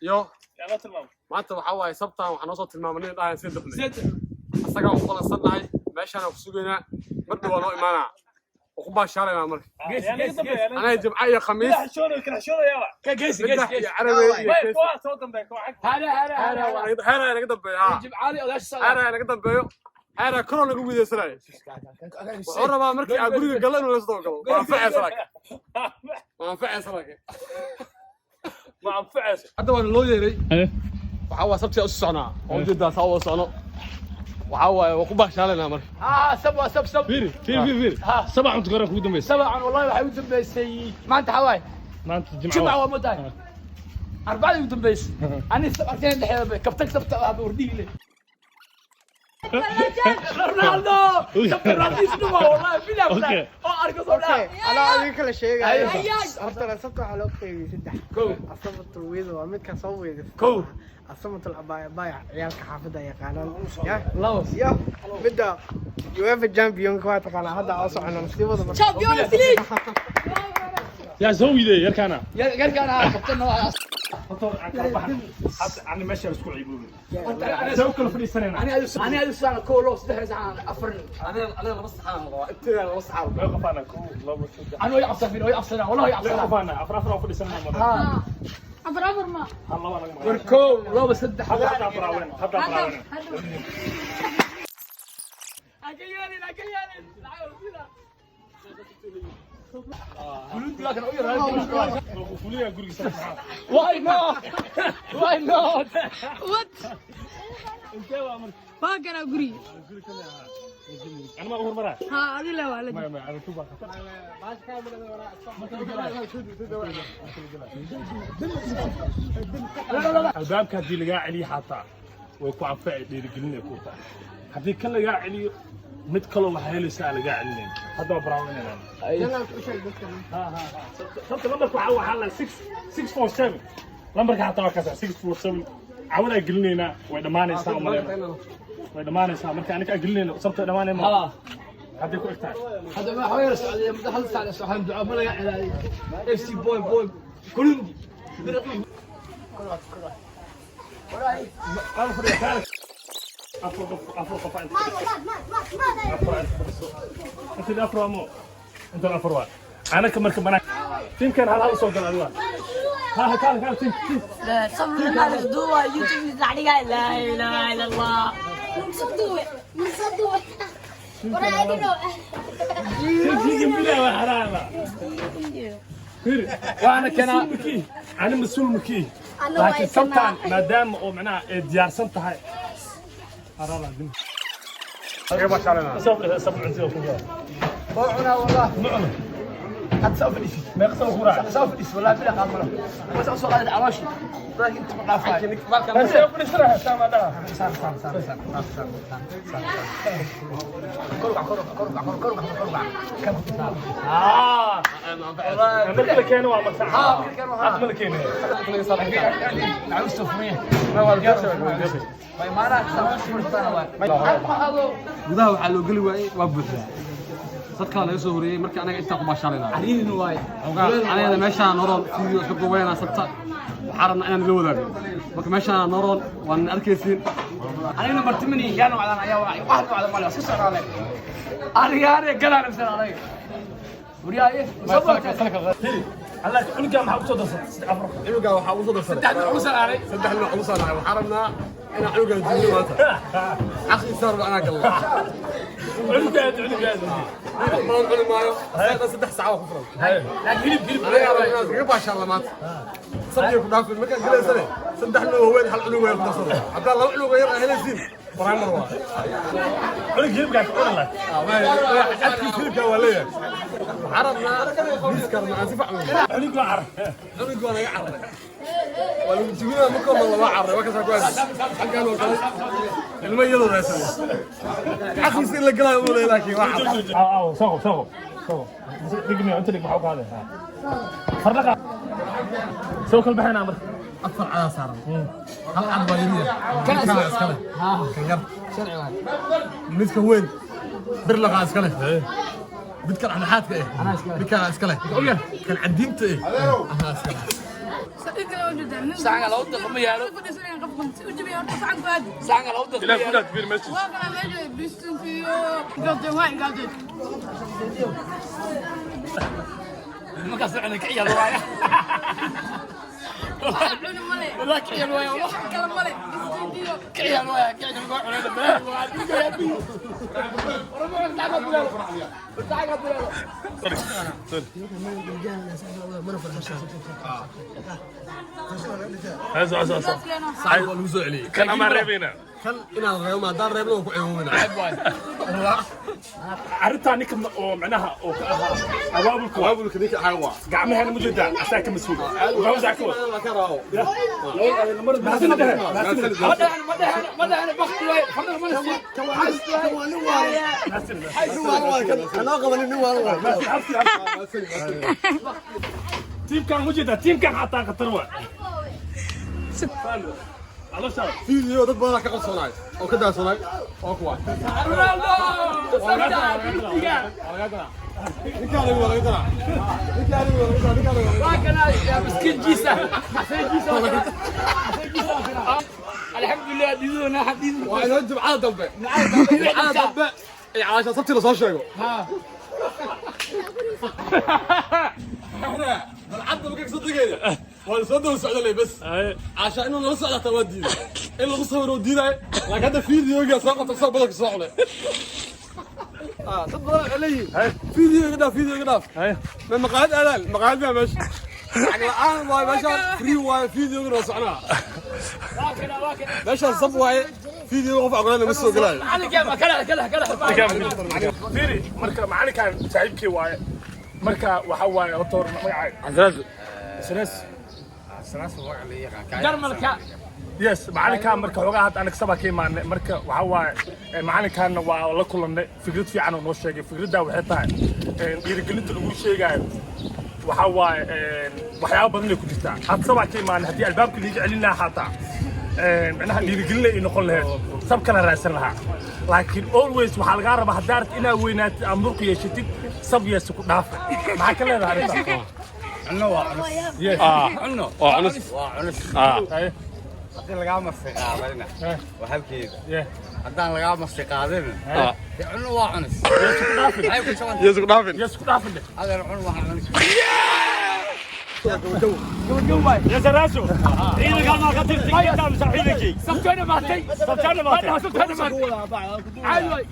Iyo maanta waxaa waaye sabtaan, waxaa noo soo tilmaamay nin dhahayan sii dafnay, asagaa u qolansannahay. Meeshaan ku sugaynaa, mar dhow waa noo imaanaa oo ku baashaalaynaa. Marka anaga Jimca iyo Khamiis, Midax iyo Carabe iyo Heera naga dambeeyo. Ha, Heera naga dambeeyo. Heera koroo naga wiidaysanayo, wuxuu rabaa markii aan guriga gallo inuu la soo galo. Waa anfacaysa, laakiin waa anfacaysa. Laakiin hadda waana loo yeeray. Waxaa waa sabti u socnaa oo ujeedaa saa wada socno. Waxaa waaye waa ku baashaalaynaa marka. Ah, sab waa sab sab. Fiiri, fiiri, fiiri, fiiri. Sabax cunto kore kugu dambaysa? Sabcan wallahi waxay u dambeysay maanta. Xawaay? Maanta Jimco. Jimca waa modahay, Arbacadii u dambeysay ani sab arkeen dhexdeeda kabtag sabta ah wardhiile Ronaldo, sabta Ronaldo dhuma wallahi bilaa. Oo arko soo dhaa. Anaa adin kala sheegayo. Horta sabta waxaa loo qaybiyey saddex. Kow. Asabatul wiido waa midka soo weydis. Kow. Asabatul abaaya baaya, ciyaalka xaafadda yaqaanaan ya. Labo. Iyo midda UEFA Championka waa taqaanaa. Hadda oo socono nasiibada marka. Champions League. Yaa soo wiiday yarkaana? Yarkaan ah kabtan waa. Horta aan kala baxno hadda, ani meesha isku ciiboobay soo kala fadhiisanayna. Ani adu sana kow, labo, saddex saxan, afar. Aniga laba saxaan qabaa, inteeda laba saxaan. Mee qofaana? Kow, labo, saddex. Ani way cabsan, way cabsanaa wallahi, way Mee cabsanaa. qofaana? Afar afar oo fadhiisanayna mar. Ha. Afar afar ma. Hal laba naga maqan. War, kow, labo, saddex. Hadda baraawen, hadda baraawen. Aka yeelin, aka yeelin. Bulundi waa kan u yaraa. Fuliya gurigiisa maxaa? Why not? Why not? What? Intee waa marka? Waa kana guriga. Ana ma hormaraa? Ha, adila waa la. Maya, maya, adiga tuba. Albaabka haddii lagaa celiyo xataa way ku anfaci, dhiirigelin ay ku tahay. Haddii kan lagaa celiyo, mid kaloo waxaa helaysaa aan lagaa celinayn. Hadda waa baraawenayna. Sabta lambarka waxaa la 6647. Lambarka xataa waa kaasa, 647. Cawadaa gelinaynaa, way dhammaanaysaa umaleyna, way dhammaanaysaa. Marka aniga aan gelinayno sabta dhammaanay ma hadday ku eg tahay. هذا ما حوالي السعودية مدة هل ساعة سبحان دعاء ما لقى على اف سي بوي بوي كولومبي. Qaal fadhiya, kaal. Afar qof, afar qof inta fadhiso. Afar inta fadhiso. Inta afar waa mo inta afar waa anaka. Marka banaan tiimkan hal hal soo gala adiga. Ha ha, kaal, kaal, tiim, tiim. صبر يوتيوب يطلع لي لا اله الا الله. مصدوع مصدوع. ورا. Tiimkii bila waa xaraama. Fiiri. وانا كان mas-uul ani mas-uul makii, Ana laakiin waa sabtaan kanaa. Maadaama oo macnaha ay diyaarsan tahay xaraama dim. Kaga baashaalaynaa. Soo fadhiisa, sab cuntada ku gaa. موعنا والله. Ma cuno. حتى سوف الاسم. Meeqa sano ku raac? سوف الاسم والله بلا قامرة بس اوصل هذا عراشي لكن انت مقافاي. Soo fadhiisana sama dhaha. صار صار صار صار صار صار صار. كربع كربع كربع كربع كربع كم صار؟ اه. Marka la keeno waa masax. ها، marka la keeno, ها. Hadda ma la keenayo. العروس تفريح ما Gudaha waxaa loo geli waayey, waa buuxdaa, dadkaa laga soo horeeyey. Marka anaga intaa ku baashaalaynaa. عريني واي. Xogaa anagana meeshaan noroon video iska duubaynaa. Sabta waxaa rabnaa inaan la wadaagno. Marka meeshaan noroon waan arkaysiin. anigana martimani yaa nocdan ayaa wax nocda male iska socdaale aniga aniga galaan imsan aniga waryaaye. Allah, cunugaa maxaa usoo darsatay? Saddex, afar. Cunugaa waxaa ugu soo darsaday saddex nooc usan aanay. Saddex nooc ugu soo dhacay. Waxaa rabnaa inaan cunugaa jibino maanta, caqligiisa rabna inaan galno. Cunugaad, cunugaad. Wax badan cuni maayo, asaga 3 saac waa ku furan. Laakiin hilib hilib. Anagaa rabna inaan iskaga baashaalla maanta. Sabtiga ku dhaafin markaan gelaysane, saddex nooc waaweyn, hal cunug yar ku darsado. Haddaa laba cunug yar aa helaysiin, primar waa. Cunug hilibkaa ka cuni lahay. Cadkiis hilibkaa waa leeyahay. Waxaa rabnaa miiska rabnaa aan si fiican u Cunug waa carab. Cunug waa naga cararay, waa lagu jibinaa. Markoo ma waa cararay, waa kasaa ku aadi xaggaan oo kale ilmo iyadoo raadsanay caqliisa in la galaayo uu leeyahay, laakiin waa cararay. Aw, aw, soo qob, soo qob, soo qob. Dhigmiyo inta dhig, maxaa u qaaday fardaqa soo kala baxaynaa marka. Afar cadaa saaran, hal cad baa yariya, kan iskale, kan yar midka weyn birlaqaa iskale, midka dhexdhexaadka eh midkaa iskale, kan cadiinta eh anaa iskale. Ilaa ku dhaad fiir meeshiis. Hazo hazo hazo. Saxan waa lagu soo celiyey. Kan amaan reebayna. Kan inaad reebo ma haddaan reebna waan ku ceeboobina. Arrintaa ninka oo macnaha oo ka ahaa abaabulka waa. Abaabulka ninka ahaa waa. Gacmaheena ma jeedaa asaa ka mas-uul. Waxaa ka wada. Ka raawo. Mahadsanid dhahe. Mahadsanid. Tiimkan ma jeedaa tiimkan xataa khatar waa. Calooshaada. Fiidiyo dad badan ka qabsanaay oo ka daasanaay oo kuwa. Ninkaan waa laga daraa. Ninkaan waa laga daraa. Ninkaan waa laga daraa. Alxamdulilah diduna xadiis. Waa inoo jimcada dambe. Jimcada dambe ee calaasha sabti la soo sheego. Balcadda markaa kasoo degayna waa la soo daba socda bas. Caasha inuu nala socda taa waa diiday. In lagu sawiro diiday. Laakiin hadda fiidiyoogaa soo qabta soo badanka soo cunay. Dad badan waxay leeyihiin fiidiyo iga dhaaf, fiidiyo iga dhaaf. Ma maqaayad aadaan, maqaayad baa meesha. Lacag la'aan waaye meeshaan, free waaye fiidiyogana waa soconaa. Meeshaan sab waaye fiidiyo qof ogolaan lama soo gelaayo. Fiiri marka macalinkan saaxiibkii waaye. Marka waxa waaye horta hore magacaaga. Sanaas. Jarmalka. Yes, macalinkan marka xoogaa hadda anaga sabaa ka imaanay. Marka waxa waaye macalinkanna waa la kulannay fikrad fiican oo noo sheegay. Fikraddaa waxay tahay dhiirigelinta lagu sheegaayo waxa waaye waxyaabo badan ay ku jirtaa. Hadda sabaa ka imaanay haddii albaabka liiga celin lahaa xataa macnaha dhiirigelin ay noqon lahayd sab kala raadsan lahaa. Laakiin always waxaa lagaa rabaa haddaa rabtid inaad weynaatid ama muruq yeeshatid sab yeesa ku dhaafa. Maxaa ka leedahay arrintaa? Yes. Waa culus. Haddii lagaa marsi qaadayna waa halkeeda. Yeah. Haddaan lagaa marsi qaadayna dee cunno waa cunis. Maxay ku jaban? Yeesu ku dhaafin. Yes, ku dhaafin dheh. Adeer cun waxaa cunis. يا سراسو ciidanka halmaa ka tirtay intaa mise ciidankii Sabtoona maatay. Sabtoona maatay. Sabtoona maatay. Caadi waay.